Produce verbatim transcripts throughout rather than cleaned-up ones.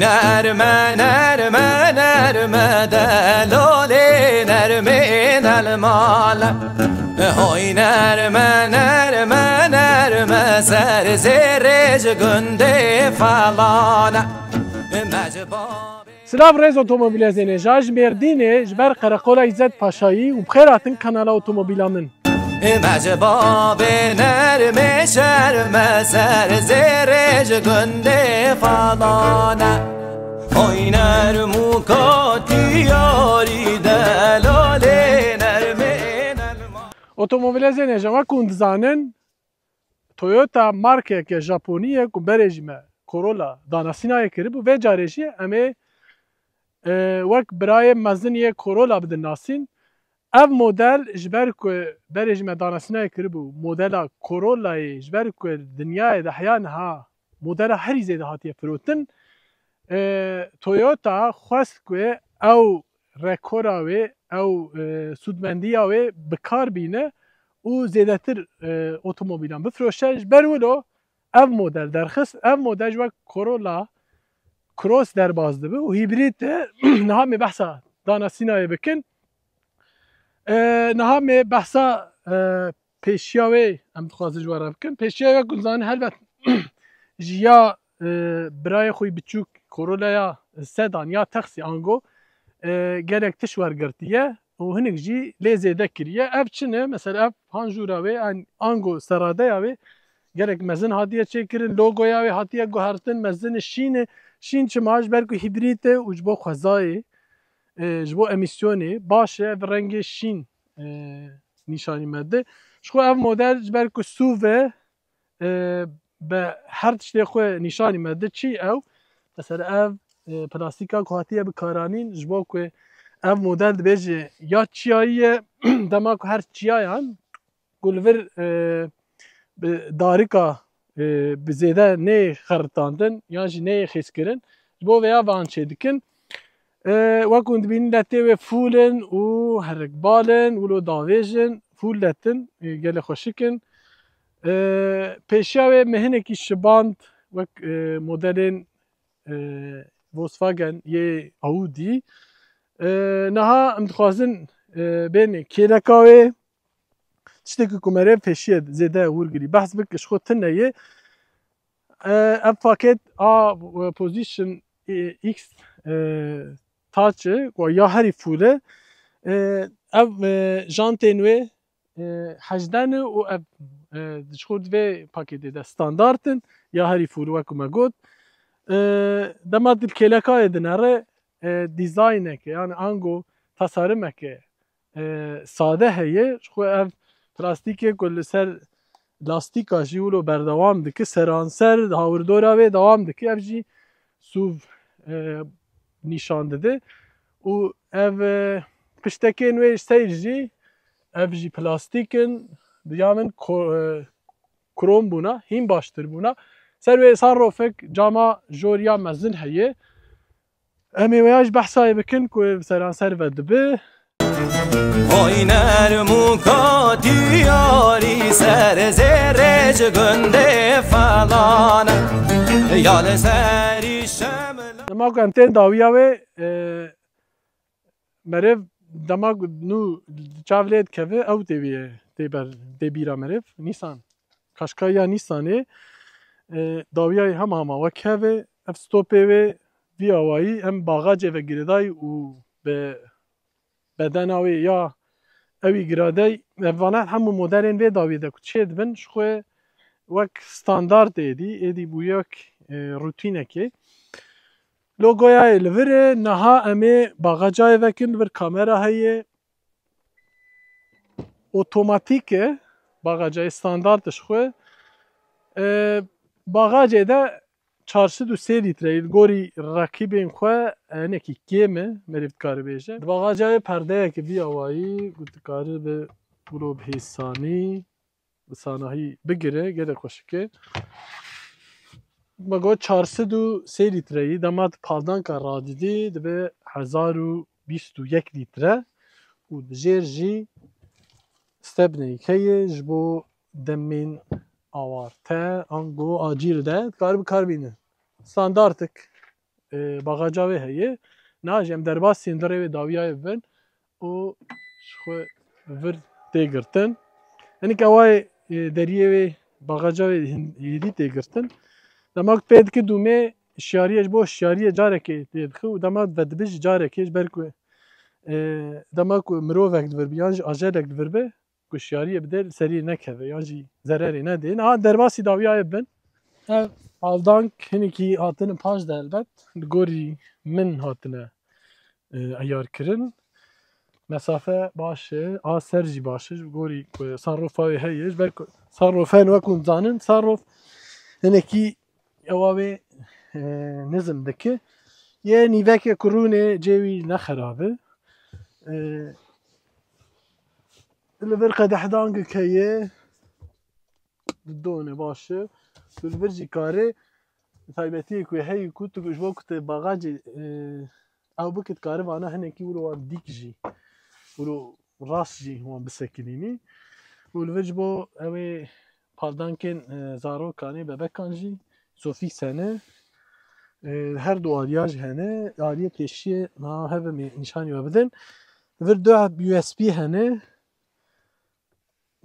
Nerme, nerme, nerme delolê nermê nelmale. Hoy nerme, nerme, nerme ser zêrê ji gundê felane. Mecbabê. Silav rêz otomobîlezên hêja, ji Mêrdînê ji ber Qereqola Îzzet Paşayî û bi xêr hatin kanala otomobîla min. Mecbabê nermê şerme ser zêrê ji gundê falane. Oy nerm û katî yarî delolê nermê nelma. Otomobîlezên hêja, wek hûn dizanin, Toyota markeke Japonî ye ku berê jî me Corolla danasînayê kiribû. Vê carê jî em ê, e, wek birayê mezin yê Corolla bidin nasîn. Ev model ji ber ku berê jî me danasînayê kiribû, modela Corolla'yê ji ber ku dinyayê de heya niha modela herî zêde hatiye firotin, e, Toyota xwest ku ew rekora wê, ew, e, sûdmendiya wê bi kar bîne û zêdetir, e, otomobîlan bifroşe. Ji ber wilo ev model derxist. Ev model ji wek Corolla Cross derbas dibe û hîbrîd e. Niha me behsa danasînayê bikin. E, niha me behsa, e, pêşiya wê em dixwazin ji we re bikin. Pêşiya wê ku zanin helbet ji ya, e, birayê xwe yî biçûk Corolla'ya sedan ya texsî ango, e, gelek tişt wergirtiye û hinek jî lê zêde kiriye. Ev çi ne? Mesela ev hanjûra wê, an-, ango seradeya wê gelek mezin hatiye çêkirin, logoya wê hatiye guhertin, mezin e, şîn e. Şîn çima? Ji ber ku hîbrîd e û ji bo xwezayê, e, ji bo emîsyonê baş e, ev rengê şîn, e, nîşanî me di. Ji xwe ev model ji ber ku SUV e, e, bi her tiştê xwe nîşanî me di. Çi ew? Mesela ev, e, plastîka ku hatiye bikaranîn, ji bo ku ev model dibêje ya çiyayî ye, dema ku her çiyayan ku li vir, e, bi darika, e, bi zêde neyê xeritandin yan jî neyê xêzkirin, ji bo vêya van çêdikin. E, wek hûn dibînin letê wê fûl in û herikbal in, wilo davêj in, fûl let in, e, gelê xweşik in. E, pêşiya wê me hinekî şiband wek, e, modelên, e, Volkswagen yê Audi. E, niha em dixwazin, e, bên kêleka wê, tiştekî ku meriv pêşiyê zêde hûrgirî behs bike, ji xwe tune ye. E, ev paket a, e, Position, e, X, e, Touch e, ku ya herî fûl e. E, ev, e, jantên wê, e, hejdeh ne û ev, e, ji xwe di vê paketê de standart in, ya herî fûl wek me got. E, dema tu li kêlekayê dinere, e, dîzayneke, yani ango tasarımeke, e, sade heye. Ji xwe ev plastîkê ku li ser lastîka jî wilo berdewam dike, seranser hawirdora wê dewam dike. Ev jî SUV, e, nîşan dide. Û ev, e, piştekên wê seyr jî, ev jî plastîk in. Diya min ko-, e, krom bûna, hîn baştir bûna. Ser wê sunroofek cama jor ya mezin heye. Em ê wêya ji behsayê bikin ku seranser ve dibe. Oy nerm û katî yarî ser zêrê ji gundê felane. Ya li serî şemla. Dema ku em tên dawiya wê, e, meriv dema ku nû çav lê dikeve, ew tê wî, tê ber, tê bîra meriv. Nîsan. Kaşkaya Nîsanê, e, dawiyayê hema hema wek hev e. Ev stopê wê vî awayî hem baxacê ve girêdayî û bi bedena wê ya ewî giradey. Ev vana hemû modelên vê dawiyê de ku çêdibin, ji xwe wek standart êdî, êdî bûye wek, e, rutînekê. Logoya yê li vir e, niha em ê baxacayê vekin, li vir kamera heye. Otomatîk e, baxacayê standart e ji xwe. E, baxacê de çar sed û sê lître ye, li gorî reqîbên xwe hinekî kêm e, meriv dikare bêje. Di baxacayê perdeyeke vî awayî ku dikare bi wilo bi hêsanî, bi sanahî bigire, gelek xweşik e. Me got çar sed û sê lîtreyî, dema tu paldanka radidî dibe hezar û bîst û yek lître û di jêr jî stepneyî heye ji bo demên awarte, ango acîl de dikare bi kar bîne. Standartik. e, bagaca wê heye. Niha jî em derbasî hundirê wê dawiyayê bibin û ji xwe vir tê girtin. Hinek ewayê, e, deriyê wê bagaca wê hin-, hêdî tê girtin. Dema ku pê dike dûmê şiyariyê ji bo şiyariyê carekê tê dixe û dema vedibê jî carekê ji ber ku, e, dema ku mirovek di vir be yan jî ajelek di vir be, ku şiyariyê bide li serî nekeve yan jî zererê nedê. Niha derbasî dawiyayê bin. Ev aldank hinekî hatine paş de helbet li gorî min hatine, e, eyar kirin. Mesafe baş e, a ser jî baş e, ji gorî ku sunroofa wê heye, ji ber ku sunroof hene wek hûn dizanin, sunroof hinekî ewa wê, e, nizm dike. Yê nîveke ku rûnê cê wî ne xerab e. E, li vir qedehdankek heye, didone baş e. Tu li vir jî karê taybetiyê ku heyî ku tu ji bo ku tu bagacê, e, ew bike, tu kare vana hinekî wilo wan dîk jî, wilo rast jî wan bisekinînî. Û li vir ji bo ew ê paldankên, e, zarokan ê bebekan jî zofîks hene. E, her du aliya jî hene. Aliyê pêşiyê niha hev em ê nîşanî we bidin. Li vir du U S B hene.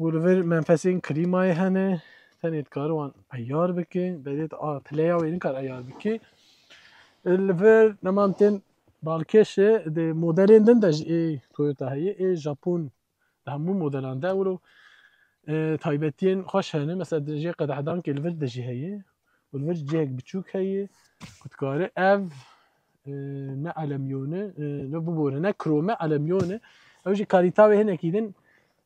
Û li vir menfesên klîmayê hene. Tenê dikare wan eyar bike. Belê a pileya wê nikare eyar bike. Li vir nema em tên balkêş e, di modelên din de jî ê Toyota heye, ê Japon di hemû modelan de wilo, e, taybetiyên xweş hene. Mesela di jê qedehdankê li vir de jî heye. Û li vir cihek biçûk heye. Ku dikare ev, e, ne alemyon e, e, ne bibore, ne krom e, alemyon e. Ew jî kalîta wê hinekî din,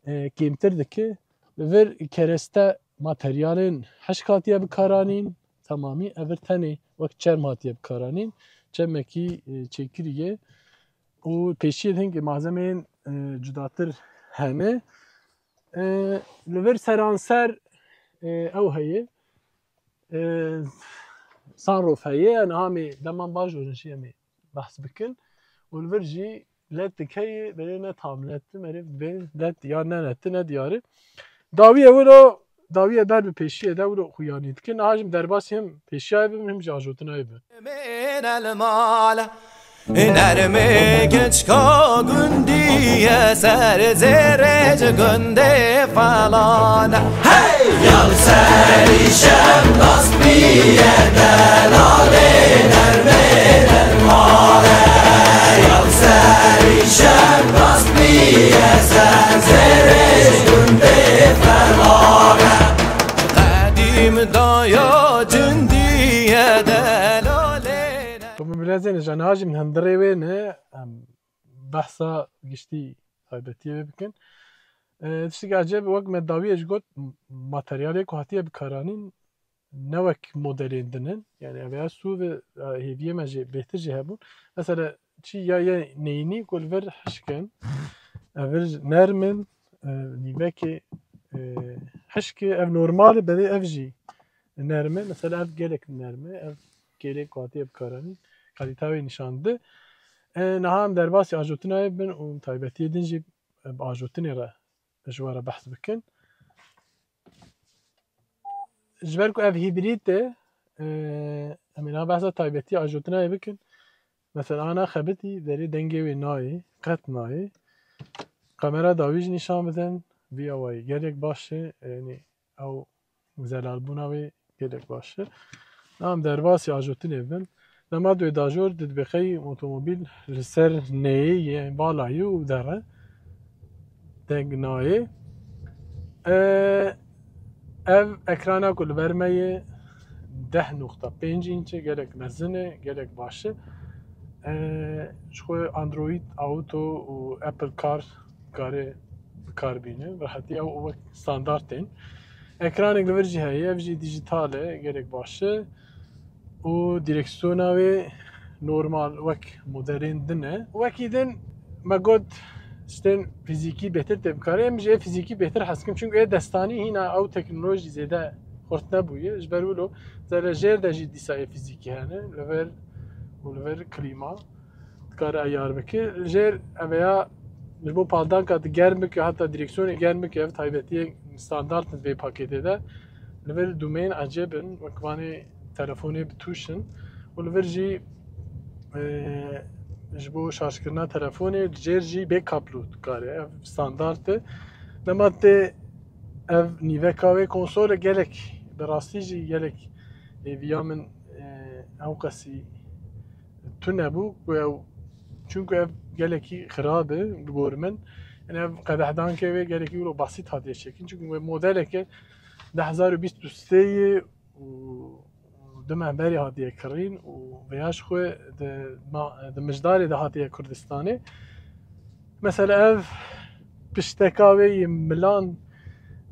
e, kêmtir dike. Li vir kereste materyalên hişk hatiye bikaranîn. Temamî ev vir tenê wek çerm hatiye bikaranîn. Çermekî, e, çêkirî ye. Û pêşiyê hingê malzemeyên, e, cudatir hene. E, li vir seranser, e, ew heye. E, sunroof heye. Niha em ê deman baş dorin jî em ê behs bikin. Û li vir jî letik heye, belê ne tam leti, merê dibê let ya ne leti, ne diyar e. Dawiye wilo, dawiye ber bi pêşiyê de wilo xuyanî dikin. Niha jî em derbasî him pêşiyayê bim, him jî ajotinayê bim. Nermê keçka gundiye ser zêrê ji gundê falan. Hey! Ya li serî şem rast biye delalê nermê dermane. Ya li serî şem rast biye ser zêrê ji gundê falan. Qedîm daya cindiye delalê. Ku min bilezê ne, jana jî min hundirê wê ne, em behsa giştî taybetiyê wê bikin. E, tiştekî ecêb, wek me dawiyê jî got, m-, materyalê ku hatiye bikaranîn ne wek modelên din in. Yani ev ya sûv e, hêviyê me jî bêhtir jî hebûn. Mesela çi ya, ya neyînî ku li vir hişk in. Ev vir nerm in, e, nîvekê, e, hişk e, ev normal e, belê ev jî nerm e. Mesela ev gelek nerm e, ev kêlê ku hatiye bikaranîn, kalîta wê nîşan dide. E, niha em derbasî ajotinayê bin û taybetiyê din jî, e, bi ajotinê re ji we re behs bikin. Ji ber ku ev hîbrîd e, e, em ê niha behsa taybetî ajotinayê bikin. Mesela ana xebitî derê dengê wê nayê, qet nayê. Kamera dawî jî nîşan bidin. Vî awayî gelek baş e. Yanî ew zelalbûna wê gelek baş e. Niha em derbasî ajotinê bin. Dema tu yê dajor didibê xey otomobîl li ser neyê yê vala yî û dere. Deng nayê. E, ev ekrana ku li ber me ye deh nokta pênc înç e, gelek mezin e, gelek baş e. E, ji xwe Android Auto û Apple Car kare bi kar bîne. Bi rehetî ew wek standart tên. Ekranek li vir jî heye, ev jî dijital e, gelek baş e. Û direksiyona wê normal wek modelên din e. Wekî din me got, tiştên fizîkî bêhtir tê bikarê. Em jî ê fizîkî bêhtir hez dikin. Çimkî ê destanî hîna ew teknolojî zêde xurt nebûye. Ji ber wilo zere jêr de jî dîsa ê fizîkî hene. Li vir û li vir klîma dikare eyar bike. Jêr ev ya ji bo paldanka tu germ bike, heta direksiyonê germ bike, ev taybetiyê standart in vê pakêtê de. Li vir dûmeyên ecêb in, wek vanê telefonê bi tûş in. Û li vir jî e, ji bo şarjkirina telefonê, li jêr jî bê kablo dikare. Ev standart e. Dema tê ev nîveka wê konsol e, gelek, bi rastî jî gelek hêviya min, e, ew qasî tune bû ku ew, çunku ev gelekî xirab e li gor min. Yani ev qedehdankê wê gelekî wilo basît hatiye çêkin. Çunku wê modeleke du hezar û bîst û sê yê û, û du meh berê hatiye kirîn û vêya ji xwe di ma-, di mijdarê de hatiye Kurdistanê. Mesela ev pişteka wê yê milan,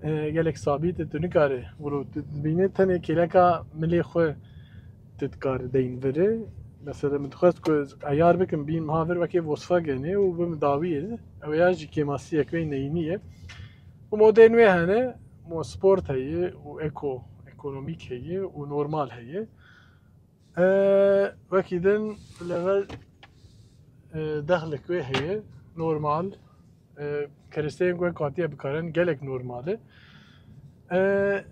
e, gelek sabît e, tu nikare wilo tu dibînî tenê kêleka milê xwe tu dikare deyn vir e. Mesela min dixwest ku ez eyar bikim bînim ha vir wekê Volkswagenê û bim dawiyê. Ew ya jî kêmasiyek wê neyînî ye. Û modên wê hene, mo sport heye û eko, ekonomîk heye û normal heye. E, wekî din level, e, dexlik wê heye, normal. E, keresteyên ku hatiye bikarin gelek normal e. E,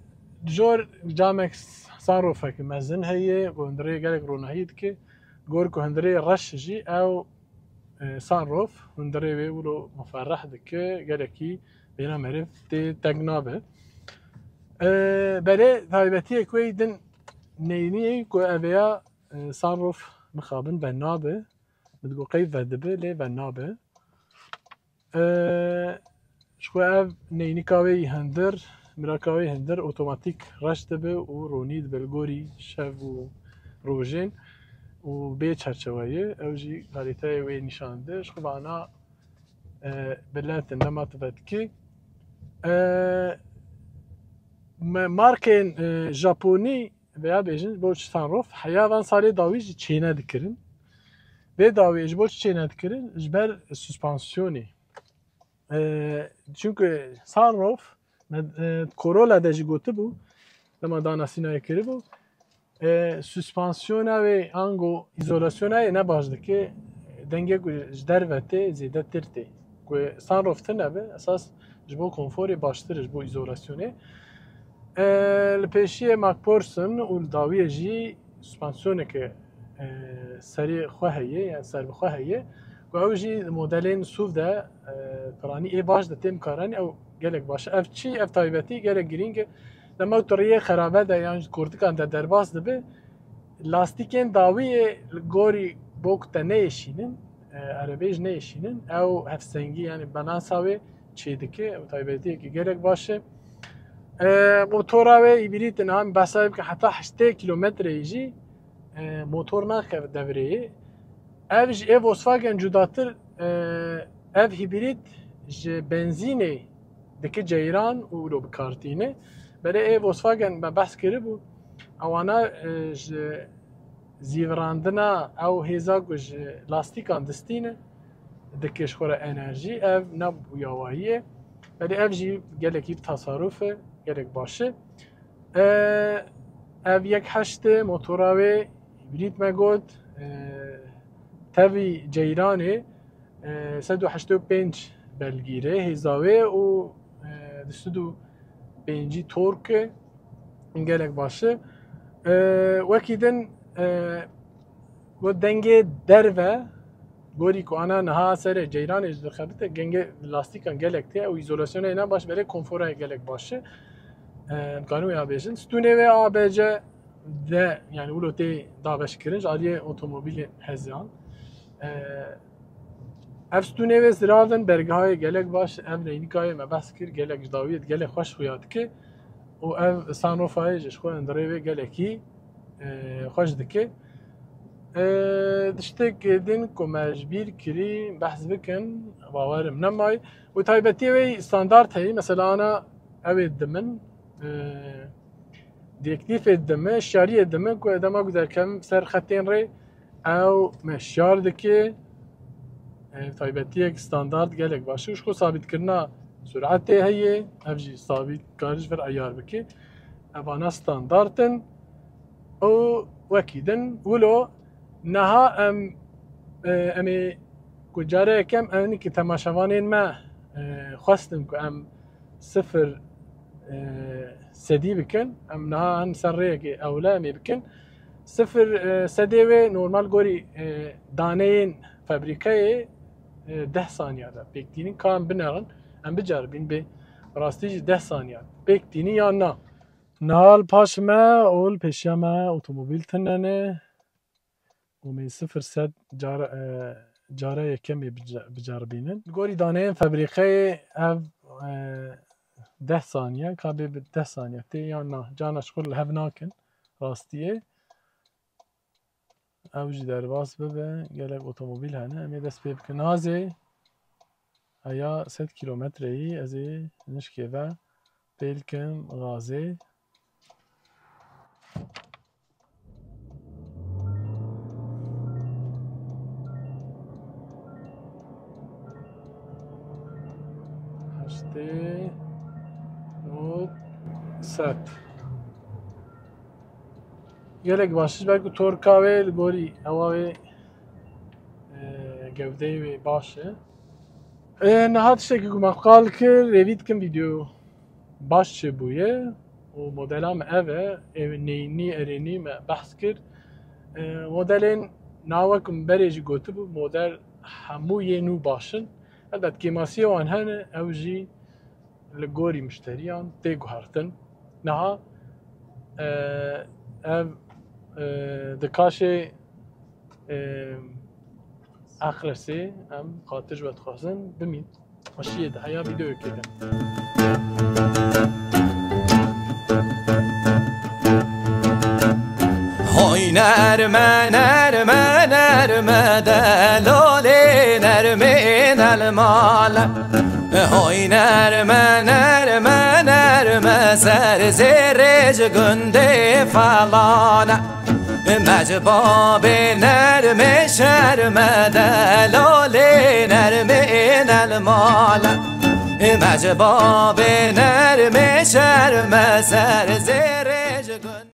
jor camek sunroofek mezin heye, ku hundirê gelek ronahî dike. Gor ku hundirê reş jî ew, e, sunroof hundirê wê wilo muferreh dike, gelekî bêna meriv tê teng nabe. E, belê taybetiyek wê din neyînî ye ku ev ya, e, sunroof mixabin ve nabe. Min digot qey vedibe, lê ve nabe. E, ji xwe ev neynika wê yî hundir, miraka wê hundir otomatîk reş dibe û ronî dibe li gorî şev û rojên û bê çerçewe ye. Ew jî kalîteyê wê nîşan dide. Ji xwe vana, e, bilet in, dema tu vedikî. E, me-, markên, e, Japonî veya bêjin ji bo sunroof heya van salê dawî jî çêne dikirin. Vê dawî ji bo çi çêne dikirin? Ji ber suspansiyonê. E, çunku sunroof, me, e, Corolla de jî gotibû, dema danasînayê kiribû, e, suspansiyona wê ango îzolasyona wê ne baş dike, dengê ku ji derve tê zêdetir tê. Ku sunroof tune be, esas ji bo konforê baştir e, ji bo îzolasyonê. E, li pêşiyê MacPherson û li dawiyê jî suspansiyoneke, e, serê xwe heye, yani serbixwe heye. Ku ew jî modelên SUV de, e, piranî ê baş de têm karanî, ew gelek baş e. Ev çi? Ev taybetî gelek girîng e. Dema tu riyê xerabe de yan ji kurtikan de derbas dibe, lastîkên dawiyê li gorî bo ku te neyêşînin, e, erebeyê jî neyêşînin, ew hevsengî, yani balansa wê çêdike, ew taybetiyekî gelek baş e. E, motora wê hîbrîd in, em behsa wê bikin, heta heştê kîlometreyê jî, e, motor naxe devreyê. Ev ji ê Volkswagen cudatir, e, ev hîbrîd ji benzînê dike ceyran û wilo bi kar tîne. Belê ê Volkswagen me behs kiribû, ewana, e, ji zîvirandina ew hêza ku ji lastîkan distîne, dike ji xwe re enerjî, ev ne bûyawayî ye. Belê ev jî gelekî bi tasarruf e, gelek baş e. E, ev yek heşt e, motora wê hîbrîd me got, e, tevî ceyranê, e, sed û heştê û pênc belgî re hêza wê û, e, du sed û pêncî tork e, gelek baş e. E, wekî din, e, got dengê derve, gorî ku ana niha serê ceyranê ji dixebite, dengê lastîkan gelek tê, ew îzolasyonê ne baş, belê konfora gelek baş e. E, em karin wê bêjin. Stûnê wê A B C de, yani wilo tê dabeşkirin ji aliyê otomobîlên hezyan. E, ev stûnê wê zirav in, bergehayê gelek baş, ev neynikayê me behs kir, gelek ji dawiyê gelek xweş xuya dike. Û ev sunroofayê jî ji xwe hundirê wê gelekî, e, xweş dike. E, tiştek din ku me ji bîr kirî behs bikin, bawerim nemay. Û taybetiyê wê standart heye, mesela ana ew ê dimin, e, direktîfê dime, şariyê dime ku dema ku derkevim ser xetên rê, ew me şiyar dike. E, taybetiyek standart gelek baş e. Ji xwe sabîtkirina suretê heye, ev jî sabît karî ji vir eyar bike. Evana standart in. Û wekî din, wilo niha em, e, em ê ku careyek em, em ki temaşevanên me, e, xwestin ku em sifir, e, sedî bikin. Em niha hin ser rêyekê ewle em ê bikin. Sifir, e, sedê wê normal gorî, e, daneyên febrîkeyê, e, deh saniya de pêk tînin. Ka em binerin, em biceribîn bê rastî jî deh saniya pêk tînin yan na. Niha li paş me û li pêşiya me otomobîl tune ne. Û me sifir sed cara, e, cara yekemê bice-, biceribînin. Li gorî daneyên febrîkeyê ev, e, deh saniye, ka bê bi deh saniye tê yan na. Cana ji xwe li hev nakin rastiyê. Ew jî derbas bibe, gelek otomobîl hene, em ê dest pê bikin. Niha zê heya sed kîlometreyî ez ê nişkê ve pêl kim gazê. Heştê, nod, sed. Gelek baş e, belkî torka wê li gorî hewa wê, e, gewdeyê wê baş e. E, niha tiştekî ku me qal kir, rêvî dikim vîdeo baş çêbûye û modela me ev e, ê neyînî, erênî me behs kir. E, modelên niha wek min berê jî gotibû, model hemû yê nû baş in. Elbet kêmasiyê wan hene, ew jî li gorî mişteriyan tê guhertin. Niha, e, ev, e, di kaşê, e, Aqresê em xatir ji we dixwazin bimîn. Weşiyê de heya vîdeoyekê de. Hoy nerme, nerme, nerme, delolê nermê nelmale. Hoy nerme, nerme, nerme, ser zêrê ji gundê felane. Me ji babê nermê şerme, delolê nermê nelmale. Me ji babê nermê şerme, ser zêrê ji gundê